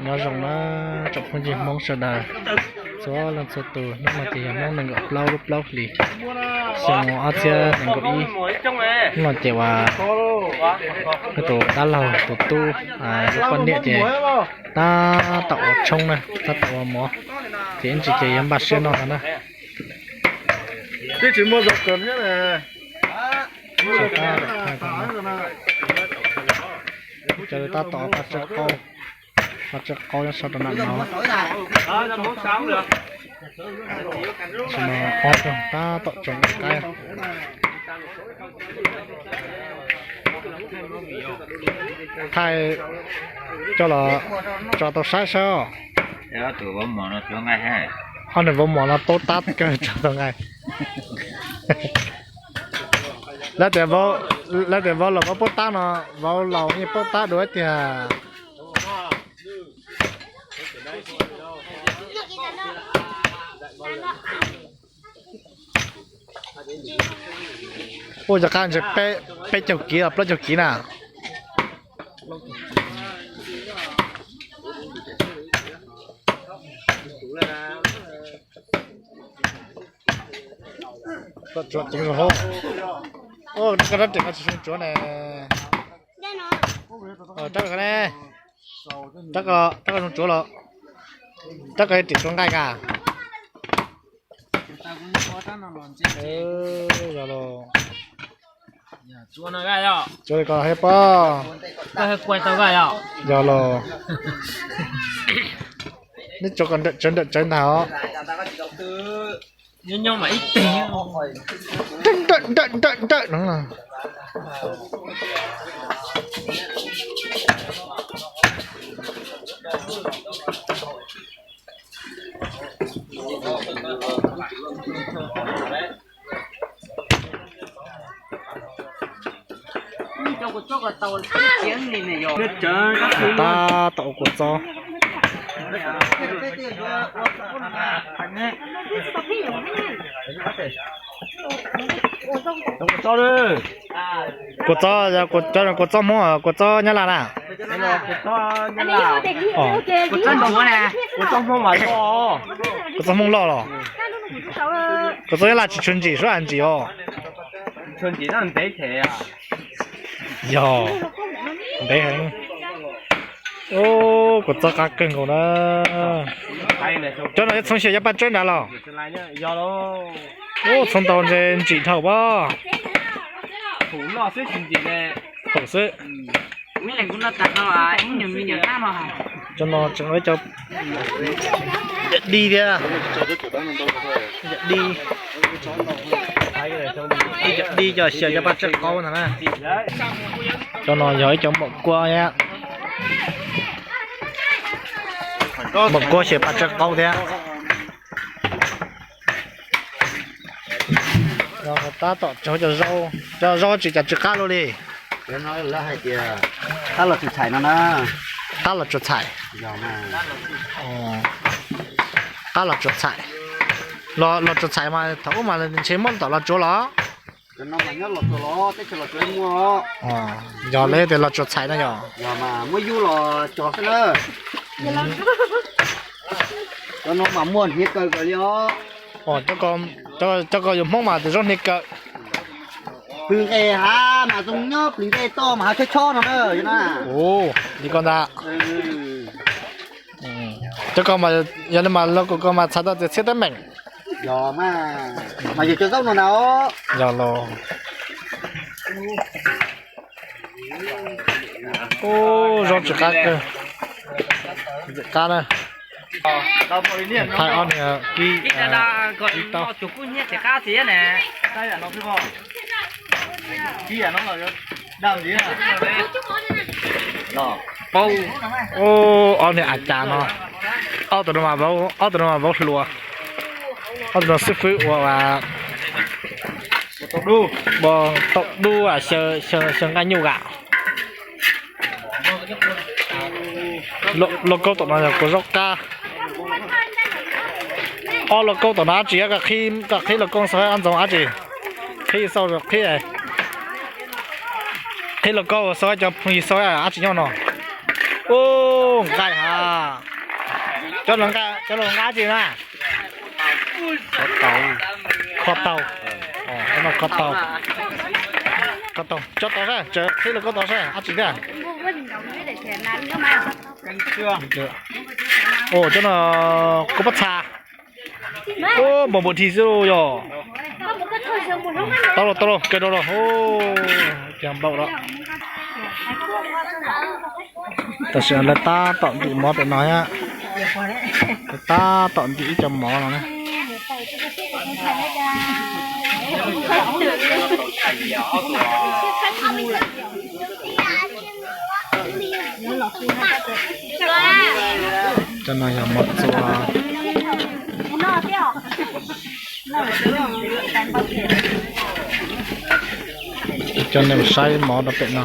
Nyob zoo na tsoom phooj ywg Hmoob sawv daws txhua leej txhua tus, hnub no ces yog hnub nees nkaum plaub lub plaub hlis, xyoo ob txhiab nees nkaum ib. Hnub no ces uas tus dab laug tus tub lub poj niam ces tab tom ua tshoob na, tab tom ua mov, ces ib ntsis ces yuav npaj siab noj no na. Tab tom paj tsawb qau, paj tsawb qau nyob sab rau nram no. Tab tom tsoom qaib. Thaij coj los tso tau saib saib. Ob nws vauv mos no paub tab kawg tso tau nqaij. Lawv tias vauv los vauv paub tab no, vauv laus yeej paub tab dua tiag. Ua cov qab ntshe peb caug kiv los plaub caug kiv na. Koj rab riam no tsis zoo tsuav ne. Rab ko ne, rab ko zoo tsuav los, rab ko riam tsuav nqaij ka. Yog los, tsuav li ko thiab pob. Yog los, neb tsuav kom nrawm tsawv nrawm tsawv ntag os. Nrawm nrawm nrawm nrawm no. Tab tom ua kua txob. Kua txob, kua txob Hmoob, kua txob Nyab Laj na? Kua txob Hmoob loj los? Kua txob Nyab Laj tsis tshua ntsim, suab ntsim os. Yog, ntev heev. Kua txob qab kawg nkaus na. Cov no yuav txhoov xyaw cov paj tsawb nrad los? Txhoov tau ntshe ntsim dhau pob. Haum xwb. Cov no tseem ua cov di thiab. Di, ib cov di cov xyaw cov paj tsawb qaub ntag na. Cov no yog ib cov maum kuab thiab. Maum kuab xyaw paj tsawb qaub thiab. Tab tom tsaug cov zaub, cov zaub tsis cas tsw qab luaj li. Qab los tsuas txhais no na. Qab los tsuas txhais. Qab los tsuas txhais. Los tsuas txhais mas thaum ub mas ntshe muab tom los tsuav los. Yog li tias los tsuas txhais no yog. Cov ko yog Hmoob mas tus zaub hniav kaw. Plis nqes hav mas zoo nyob, plis nqes toj mas hav chob chob no na. Ua li ko ntag. Cov ko mas yog li mas los kuv ko mas txhais tau tias txhiab teeb meem. Yog mas, mas yog cov zaub no na. Yog los. Ub, zaub tsw qab kawg. Qab na. Thaij ob niag kib, kib tau. Ub, ob niag a cas no. Ob tug no mas vauv, ob tug no mas vauv hluas. Ob tug no xib fwb ua, ua tau dub, xyaw nqaij nyuj kam. Lauj kaub tom no yog kua zaub qab. Ob lauj kaub tom no dab tsi, koj qhib lauj kaub xaub ab ntxoov dab tsi? Qhib xaub qhib, qhib lauj kaub xaub cov phooj ywg xaub dab tsi nyob no. Ub, nqaij ha. Cov los nqa, cov los nqa dab tsi na? Kho taus. Kho taus. Kho taus, tso tau sab, tseem qhib los kho tau sab, dab tsi thiab? Ua cov no kua pob txha. Ua npau npau dhi xwb lauj yog. Tau los, tau los, kawg rau los. Ua, cog npaum los. Tam sim no lawv tab tom ntim mov pem no thiab. Lawv tab tom ntim ib co mov no na. Cov no yog mov txua. Cov neeg saib mov rau pem no.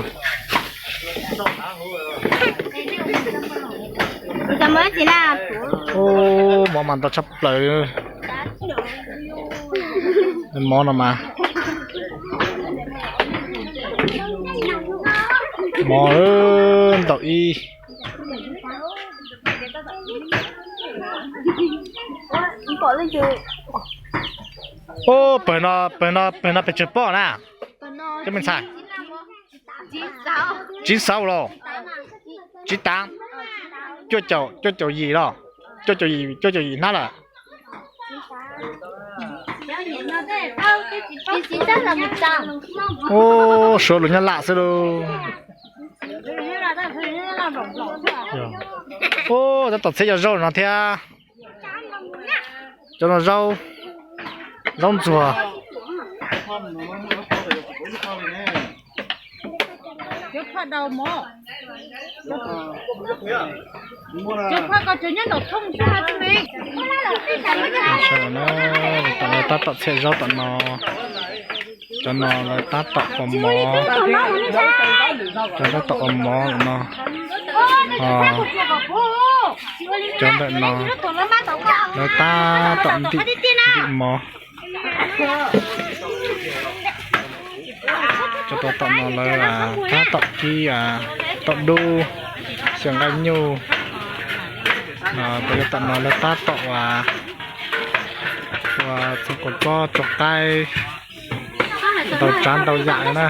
Ub, mov mas ntau tshaj plaws. Mov no mas, mov ntau ib. Ub, pawg no, pawg no, pawg no pes tsawg pob na? Cov me ntxhais, tsib xaus los, tsib tav, cuaj caum, cuaj caum yim los, cuaj caum yim, cuaj caum yim hnab lawm. Ub, suav lus Nyab Laj xwb lauj. Ub, tab tom txhiab cov zaub no thiab. Cov no zaub, zaub ntxuag. Sawv daws na, lawv tab tom txhiab zaub tom no. Cov no lawv tab tom ua mov, cov tab tom ua mov no. Cov ntawm no lawv tab tom ntim, ntim mov. Cov tom no lawv tab tom kib, tom dub, xyaw nqaij nyuj. Cov tom no lawv tab tom ua, ua txhoov kaus txob tsuas qaib, ntau tsav ntau yam na.